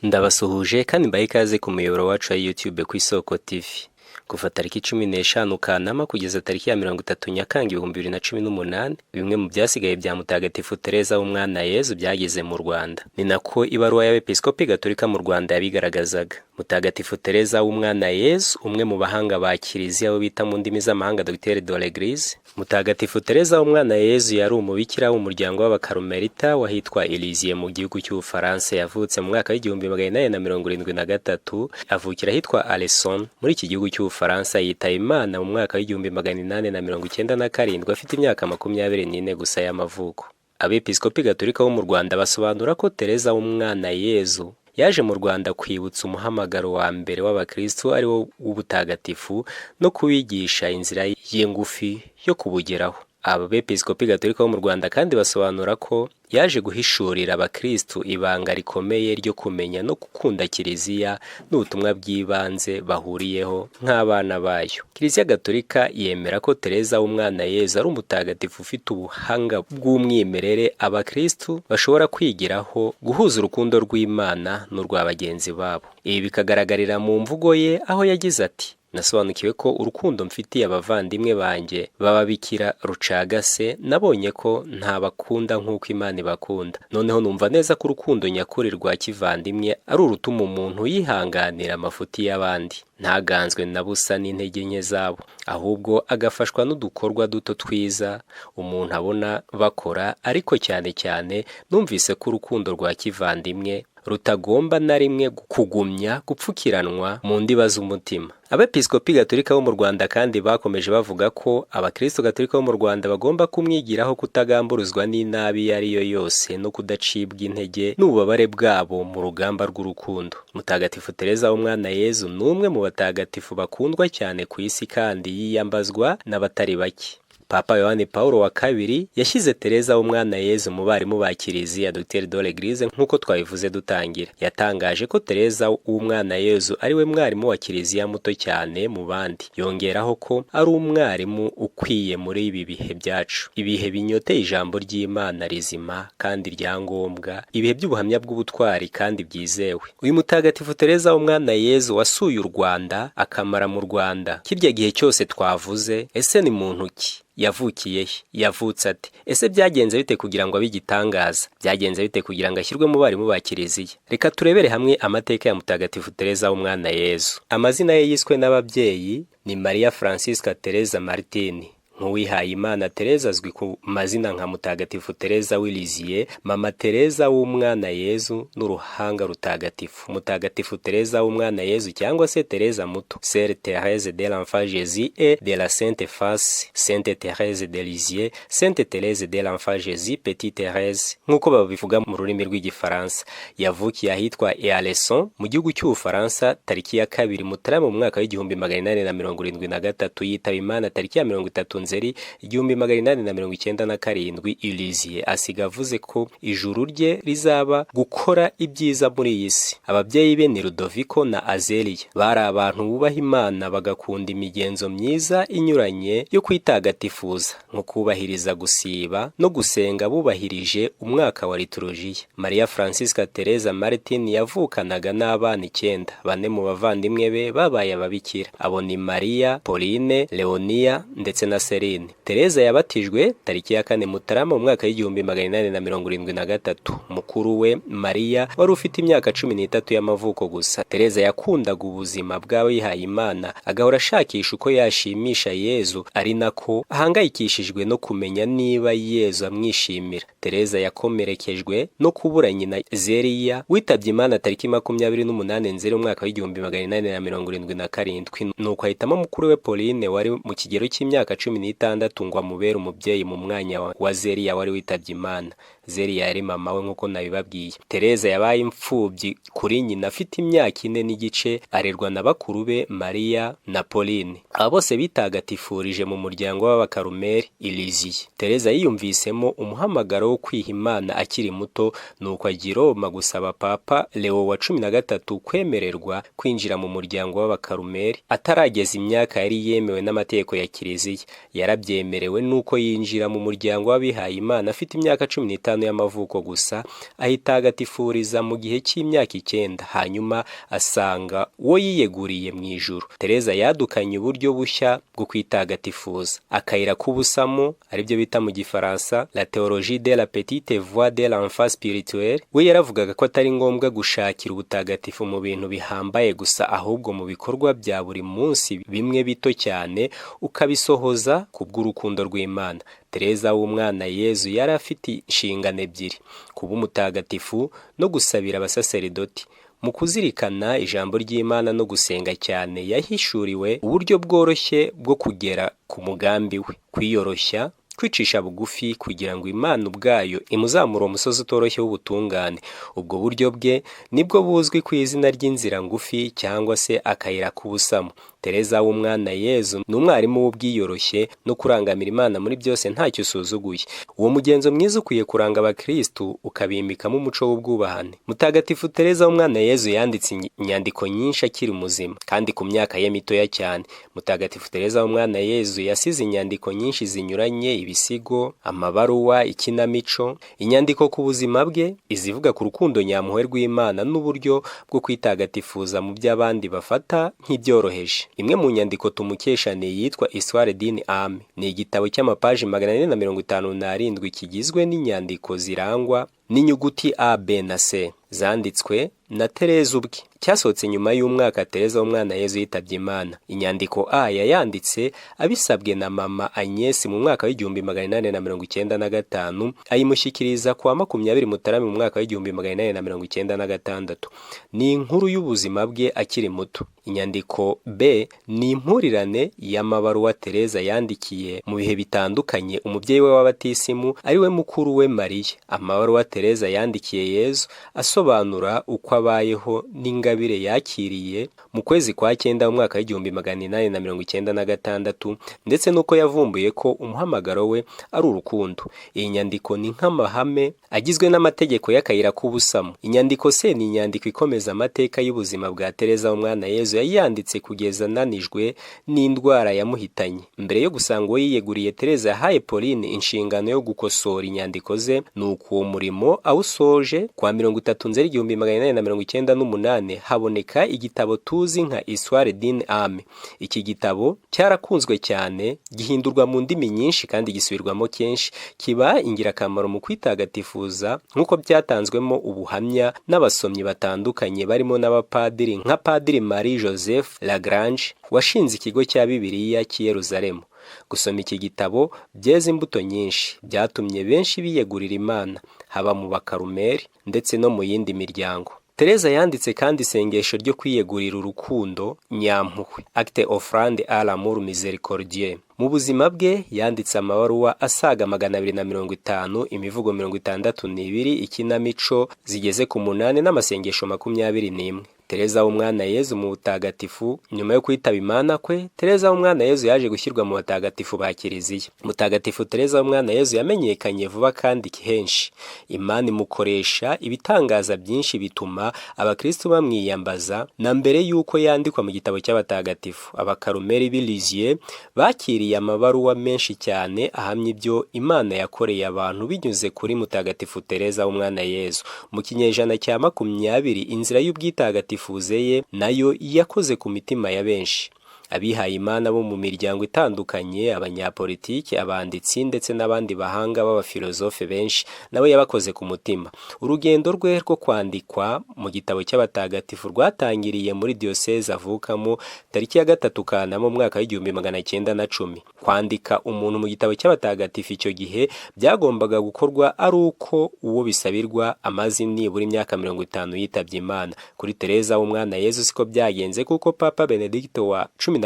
Ndabasuhuje kandi mbahe ikaze ku muyoboro wacu wa YouTube ku Isoko TV. Kuva tariki 15 Kanama kugeza tariki ya 30 Nyakanga 2018, bimwe mu byasigaye bya Mutagatifu Tereza w'Umwana Yezu byageze mu Rwanda. Ni nako ibaruwa y'Abepiskopi Gatolika mu Rwanda yabigaragazaga. Mutagatifu Tereza w'Umwana Yezu, umwe mu bahanga ba Kiliziya bo bita mu ndimi z'amahanga Docteur de l'Eglise. Mutagatifu Tereza w'Umwana Yezu yari umubikira w'umuryango w'Abakarumelita wahitwa Lisieux mu gihugu cy'Ubufaransa. Yavutse mu mwaka w'1873, avukira ahitwa Alençon muri iki gihugu cy'Ubufaransa. Yitaba Imana mu mwaka w'1897 afite imyaka 24 gusa y'amavuko. Abepiskopi Gatolika bo mu Rwanda basobanura ko Tereza w'Umwana Yezu yaje mu Rwanda kwibutsa umuhamagaro wa mbere w'abakristu, ari wo w'ubutagatifu, no kubigisha inzira ye ngufi yo kubugeraho. Aba bepiskopi Gatolika bo mu Rwanda kandi basobanura ko yaje guhishurira abakristu ibanga rikomeye ryo kumenya no gukunda Kiliziya n'ubutumwa bw'ibanze bahuriyeho nk'abana bayo. Kiliziya Gatolika yemera ko Tereza w'Umwana Yezu ari umutagatifu ufite ubuhanga bw'umwimerere abakristu bashobora kwigiraho guhuza urukundo rw'Imana n'urwa bagenzi babo. Ibi bikagaragarira mu mvugo ye, aho yagize ati: "Nasobanukiwe ko urukundo mfitiye abavandimwe banjye b'ababikira rucagase. Nabonye ko ntabakunda nk'uko Imana ibakunda. Noneho numva neza ko urukundo nyakuri rwa kivandimwe ari urutuma umuntu yihanganira amafuti y'abandi, ntaganzwe na busa n'intege nke zabo, ahubwo agafashwa n'udukorwa duto twiza umuntu abona bakora. Ariko cyane cyane numvise ko urukundo rwa kivandimwe rutagomba na rimwe kugumya gupfukiranwa mu ndiba z'umutima." Abepiskopi Gatolika bo mu Rwanda kandi bakomeje bavuga ko abakristo Gatolika bo mu Rwanda bagomba kumwigiraho kutagamburuzwa n'inabi iyo ari yo yose no kudacibwa intege n'ububabare bwabo mu rugamba rw'urukundo. Mutagatifu Tereza w'Umwana Yezu ni umwe mu batagatifu bakundwa cyane ku isi kandi yiyambazwa n'abatari bake. Papa Yohani Paulo wa kabiri yashyize Tereza w'Umwana Yezu mu barimu ba Kiliziya, Docteur de l'Eglise, nk'uko twabivuze dutangira. Yatangaje ko Tereza w'Umwana Yezu ari we mwarimu wa Kiliziya muto cyane mu bandi. Yongeraho ko ari umwarimu ukwiye muri ibi bihe byacu, ibihe binyoteye ijambo ry'Imana rizima kandi rya ngombwa, ibihe by'ubuhamya bw'ubutwari kandi byizewe. Uyu Mutagatifu Tereza w'Umwana Yezu wasuye u Rwanda, akamara mu Rwanda kirya gihe cyose twavuze, ese ni muntu ki? Yavukiye he? Yavutse ate? Ese byagenze bite kugira ngo abe igitangaza? Byagenze bite kugira ngo ashyirwe mu barimu ba Kiliziya? Reka turebere hamwe amateka ya Mutagatifu Tereza w'Umwana Yezu. Amazina ye yiswe n'ababyeyi ni Maria Francisca Teresa Martini. Nk'uwihaye Imana, Tereza azwi ku mazina nka Mutagatifu Tereza w'i Lisieux, Mama Tereza w'Umwana Yezu n'Uruhanga Rutagatifu, Mutagatifu Tereza w'Umwana Yezu cyangwa se Tereza Muto, Sœur Thérèse de l'Enfant Jésus et de la Sainte Face, Sainte Thérèse de Lisieux, Sainte Thérèse de l'Enfant Jésus, Petite Thérèse nk'uko babivuga mu rurimi rw'Igifaransa. Yavukiye ahitwa Alençon mu gihugu cy'Ubufaransa tariki ya 2 Mutarama mu mwaka w'1873. Yitaba Imana tariki ya 30 Nzeri 1897 i Lisieux. Asiga avuze ko ijuru rye rizaba gukora ibyiza muri iyi si. Ababyeyi be ni Ludovico na Azelia. Bari abantu bubaha Imana, bagakunda imigenzo myiza inyuranye yo kwitagatifuza, nko kubahiriza gusiba no gusenga bubahirije umwaka wa liturujia. Maria Francisca Teresa Martin yavukanaga n'abana icyenda. Bane mu bavandimwe be babaye ababikira. Abo ni Maria, Pauline, Leonia ndetse na Celine. Teresa yabatijwe tariki ya 4 Mutarama mu mwaka w'1873. Mukuru we Maria wari ufite imyaka 13 y'amavuko gusa. Teresa yakundaga ubuzima bw'abihaye Imana, agahora ashakisha uko yashimisha Yezu, ari nako ahangayikishijwe no kumenya niba Yezu amwishimira. Teresa yakomerekejwe no kubura nyina Zelia, witabye Imana tariki 28 Nzeri umwaka w'1877. Nuko ahitamo mukuru we Pauline wari mu kigero cy'imyaka 16 ngo amubere umubyeyi mu mwanya wa Zelia wari witabye Imana. Zelia yari mama we nk'uko nabibabwiye. Tereza yabaye imfubyi kuri nyina afite imyaka 4.5, arerwa na bakuru be Maria na Pauline. Aba bose bitagatifurije mu muryango w'Abakarumeli i Lisieux. Tereza yiyumvisemo umuhamagaro wo kwiha Imana akiri muto, nuko ajya i Roma gusaba Papa Leo wa 13 kwemererwa kwinjira mu muryango w'Abakarumeli atarageza imyaka yari yemewe n'amategeko ya Kiliziya. Yarabyemerewe, nuko yinjira mu muryango w'abihaye Imana afite imyaka 15. n'itanu y'amavuko gusa, ahitagatifuriza mu gihe cy'imyaka 9, hanyuma asanga uwo yiyeguriye mu ijuru. Tereza yadukanye uburyo bushya bwo kwitagatifuza, akayira k'ubusamo, aribyo bita mu Gifaransa la théologie de la petite voie de l'enfant spirituel. We yaravugaga ko atari ngombwa gushakira ubutagatifu mu bintu bihambaye gusa, ahubwo mu bikorwa bya buri munsi bimwe bito cyane, ukabisohoza kubw'urukundo rw'Imana. Tereza w'Umwana Yezu yari afite inshingano ebyiri: kuba umutagatifu no gusabira abasaseridoti. Mu kuzirikana ijambo ry'Imana no gusenga cyane, yahishuriwe uburyo bworoshye bwo kugera ku mugambi we: kwiyoroshya, kwicisha bugufi, kugira ngo Imana ubwayo imuzamure umusozi utoroshye w'ubutungane. Ubwo buryo bwe nibwo buzwi ku izina ry'inzira ngufi cyangwa se akayira k'ubusamo. Tereza w'Umwana Yezu ni umwarimu w'ubwiyoroshye no kurangamira Imana muri byose ntacyo usuzuguye. Uwo mugenzo mwiza ukwiye kuranga abakristu, ukabimikamo umuco w'ubwubahane. Mutagatifu Tereza w'Umwana Yezu yanditse inyandiko nyinshi akiri muzima, kandi ku myaka ye mitoya cyane. Mutagatifu Tereza w'Umwana Yezu yasize inyandiko nyinshi zinyuranye: ibisigo, amabaruwa, ikinamico, inyandiko ku buzima bwe, izivuga ku rukundo nyampuhwe rw'Imana n'uburyo bwo kwitagatifuza mu by'abandi bafata nk'ibyoroheje. Imwe mu nyandiko tumukesha ni iyitwa Histoire d'une âme. Ni igitabo cy'amapaji 457 kigizwe n'inyandiko zirangwa n'inyuguti A, B na C zanditswe na Tereza ubwe. Cyasohotse nyuma y'umwaka Tereza w'Umwana Yezu yitabye Imana. Inyandiko A yayanditse abisabwe na mama Agnes mu mwaka wa 1895, ayimushyikiriza kuwa 20 Mutarama mu mwaka wa 1896. Ni inkuru y'ubuzima bwe akiri muto. Inyandiko B ni impurirane y'amabaruwa Tereza yandikiye mu bihe bitandukanye umubyeyi we w'abatisimu, ari we mukuru we Mariya. Amabaruwa Tereza yandikiye Yezu asobanura uko abayeho n'ingabire yakiriye mu kwezi kwa 9 mu mwaka wa 1896, ndetse n'uko yavumbuye ko umuhamagaro we ari urukundo. Iyi nyandiko ni nk'amahame agizwe n'amategeko y'akayira k'ubusamo. Inyandiko C ni inyandiko ikomeza amateka y'ubuzima bwa Tereza w'Umwana Yezu, yayanditse kugeza ananijwe n'indwara yamuhitanye. Mbere yo gusanga uwo yiyeguriye, Tereza yahaye Pauline inshingano yo gukosora inyandiko ze. Nuko uwo murimo awusoje kwa 30 Nzeri 1898, haboneka igitabo tuzi nka Histoire d'une âme. Iki gitabo cyarakunzwe cyane, gihindurwa mu ndimi nyinshi kandi gisubirwamo kenshi, kiba ingirakamaro mu kwitagatifuza, nk'uko byatanzwemo ubuhamya n'abasomyi batandukanye, barimo n'abapadiri nka Padiri Marie Joseph Lagrange washinze ikigo cya Bibiliya cy'i Yeruzalemu. Gusoma iki gitabo byeze imbuto nyinshi, byatumye benshi biyegurira Imana, haba mu bakarumeri ndetse no mu yindi miryango. Tereza yanditse kandi isengesho ryo kwiyegurira urukundo nyampuhwe, Acte offrande à l'amour miséricordieux. Mu buzima bwe yanditse amabaruwa asaga 250, imivugo 62, ikinamico zigeze ku 8 n'amasengesho 21. Tereza w'Umwana Yezu mu butagatifu. Nyuma yo kwitaba Imana kwe, Tereza w'Umwana Yezu yaje gushyirwa mu batagatifu ba Kiliziya. Mutagatifu Tereza w'Umwana Yezu yamenyekanye vuba kandi henshi. Imana imukoresha ibitangaza byinshi, bituma abakristu bamwiyambaza na mbere y'uko yandikwa mu gitabo cy'abatagatifu. Abakarumeri b'i Lisieux bakiriye amabaruwa menshi cyane ahamya ibyo Imana yakoreye abantu binyuze kuri Mutagatifu Tereza w'Umwana Yezu. Mu kinyejana cya 20, inzira y'ubwitagatifu ye nayo yakoze ku mitima ya benshi. Abihaye Imana bo mu miryango itandukanye, abanyapolitiki, abanditsi ndetse n'abandi bahanga b'abafilozofe benshi nabo yabakoze ku mutima. Urugendo rwe rwo kwandikwa mu gitabo cy'abatagatifu rwatangiriye muri diyoseze avukamo tariki ya 3 Kanama mu mwaka wa 1910. Kwandika umuntu mu gitabo cy'abatagatifu icyo gihe byagombaga gukorwa ari uko uwo bisabirwa amaze nibura imyaka 50 yitabye Imana. Kuri Tereza w'Umwana Yezu siko byagenze, kuko Papa Benedicto wa 15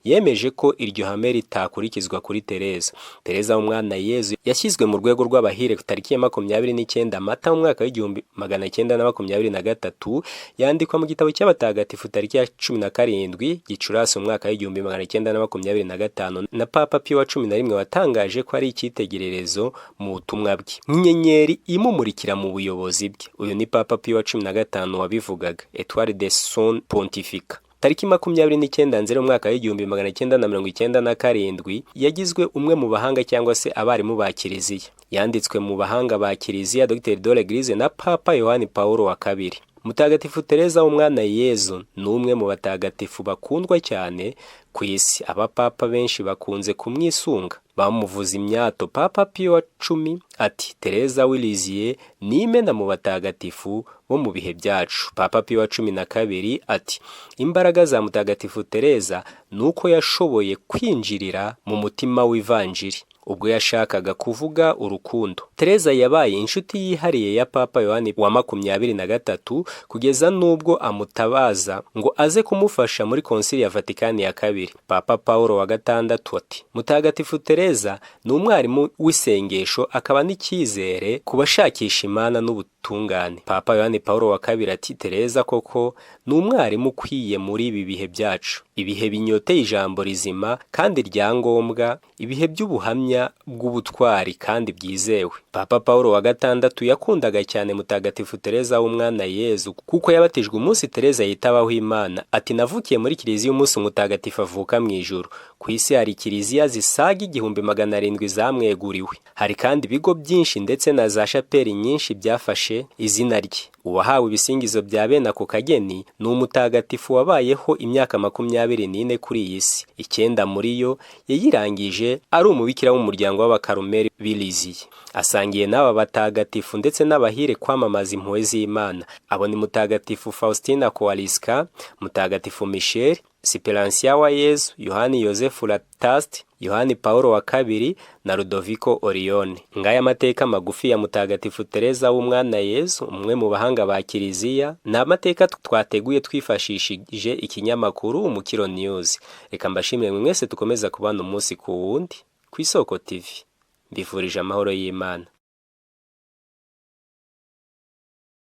yemeje ko iryo hame ritakurikizwa kuri Tereza. Tereza w'Umwana Yezu yashyizwe mu rwego rw'abahire tariki ya 29 Mata mu mwaka wa 1923, yandikwa mu gitabo cy'abatagatifu tariki ya 17 Gicurasi mu mwaka wa 1925 na Papa Pio wa 11, watangaje ko ari icyitegererezo mu butumwa bwe, nk'inyenyeri imumurikira mu buyobozi bwe. Uyu ni Papa Pio wa 15 wabivugaga, Etoile de son pontificat. Tariki 29 Nzeri umwaka w'1997 yagizwe umwe mu bahanga cyangwa se abarimu ba Kiliziya. Yanditswe mu bahanga ba Kiliziya, Docteurs de l'Église, na Papa Yohani Paulo wa II. Mutagatifu Tereza w'Umwana Yezu ni umwe mu batagatifu bakundwa cyane ku isi. Abapapa benshi bakunze kumwisunga, bamuvuza imyato. Papa Pio wa X ati: "Tereza w'i Lisieux ni imena mu batagatifu bo mu bihe byacu." Papa Pio wa XII ati: "Imbaraga za Mutagatifu Tereza ni uko yashoboye kwinjirira mu mutima w'ivanjiri ubwo yashakaga kuvuga urukundo." Tereza yabaye inshuti yihariye ya Papa Yohani wa 23 kugeza n'ubwo amutabaza ngo aze kumufasha muri Konsili ya Vatikani ya II. Papa Paul wa VI ati: "Mutagatifu Tereza ni umwarimu w'isengesho akaba n'icyizere ku bashakisha Imana n'ubutungane." Papa Yohani Paul wa II ati: "Tereza koko ni umwarimu ukwiye muri ibi bihe byacu, ibihe binyoteye ijambo rizima kandi rya ngombwa, ibihe by'ubuhamya bw'ubutwari kandi bwizewe." Papa Paul wa VI yakundaga cyane Mutagatifu Tereza w'Umwana Yezu kuko yabatijwe umunsi Tereza yitabaho Imana. Ati: "Navukiye muri kiliziya umunsi umutagatifu avuka mu ijuru." Ku isi hari kiliziya zisaga 1700 zamweguriwe. Hari kandi ibigo byinshi ndetse na za shapeli nyinshi byafashe izina rye. Uwahawe ibisingizo bya bene ako kageni ni umutagatifu wabayeho imyaka 24 kuri iyi si. 9 muri yo yayirangije ari umubikira w'umuryango w'Abakarumeli b'i Lisieux. Asangiye n'aba batagatifu ndetse n'abahire kwamamaza impuhwe z'Imana. Abo ni Mutagatifu Faustina Kowalska, Mutagatifu Michel, Siperansiya wa Yezu, Yohani Yozefu Latasti, Yohani Paulo wa II na Ludovico Orione. Ngaya amateka magufi ya Mutagatifu Tereza w'Umwana Yezu, umwe mu bahanga ba Kiliziya. Ni amateka twateguye twifashishije ikinyamakuru Umukiro News. Reka mbashimire mwese tukomeza kubana umunsi ku wundi ku Isoko TV. Mbifurije amahoro y'Imana.